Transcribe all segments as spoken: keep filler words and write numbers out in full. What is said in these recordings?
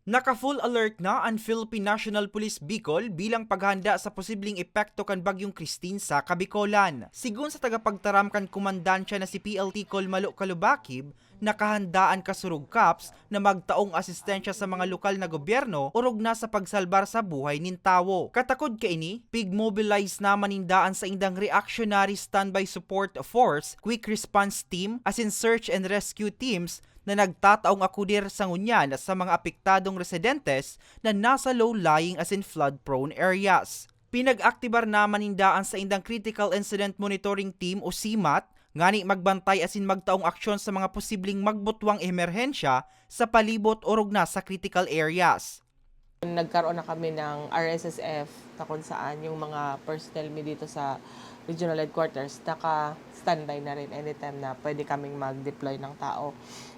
Naka-full alert na an Philippine National Police Bicol bilang paghanda sa posibleng epekto kan Bagyong Christine sa Kabikolan. Sigon sa tagapagtaram kan komandansya na si P L T Colmalo Calubakib, nakahanda an Kasurog Cops na magtaong asistensya sa mga lokal na gobyerno orog na sa pagsalbar sa buhay nin tawo. Katakod kaini, pig-mobilize naman ninda an saindang Reactionary Standby Support Force, Quick Response Team, asin Search and Rescue Teams na nagtataong akudir sa ngunyan sa mga apektadong residentes na nasa low-lying asin flood-prone areas. Pinag-aktibar naman ninda an saindang Critical Incident Monitoring Team o C M A T ngani magbantay asin magtaong aksyon sa mga posibleng magbutwang emerhensya sa palibot orog na sa critical areas. Nagkaroon na kami ng R S S F na kung saan yung mga personnel mi dito sa regional headquarters naka-standby na rin anytime na pwede kaming mag-deploy ng tao.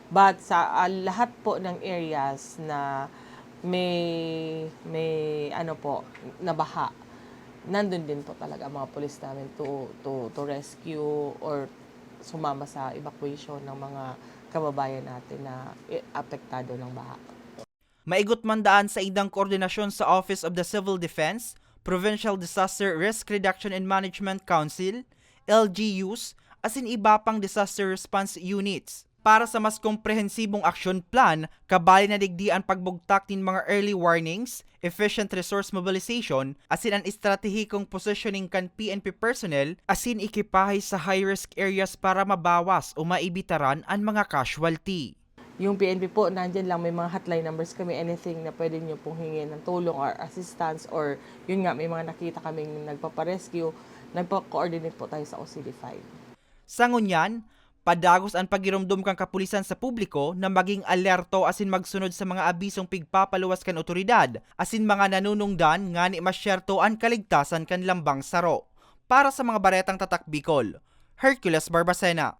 But sa ah, lahat po ng areas na may may ano po nabaha, nandun din po talaga ang mga pulis namin to to to rescue or sumama sa evacuation ng mga kababayan natin na i- apektado ng baha. Maigot man daan sa indang koordinasyon sa Office of the Civil Defense, Provincial Disaster Risk Reduction and Management Council, L G Us, asin iba pang disaster response units. Para sa mas komprehensibong action plan, kabali na digdi an pagbugtak nin mga early warnings, efficient resource mobilization, asin an estratehikong positioning kan P N P personnel asin ekipahe sa high-risk areas para mabawas o maibitaran an mga casualty. Yung P N P po, nandyan lang, may mga hotline numbers kami, anything na pwede nyo pong hingin ng tulong or assistance or yun nga, may mga nakita kaming nagpaparescue, nagpa-coordinate po tayo sa O C D five. Sa ngunyan, padagos an pagiromdom kan kapulisan sa publiko na maging alerto asin magsunod sa mga abisong pigpapaluwas kan otoridad asin mga nanunungdan ngani masyerto an kaligtasan kan lambang saro. Para sa mga baretang Tatak Bicol, Hercules Barbacena.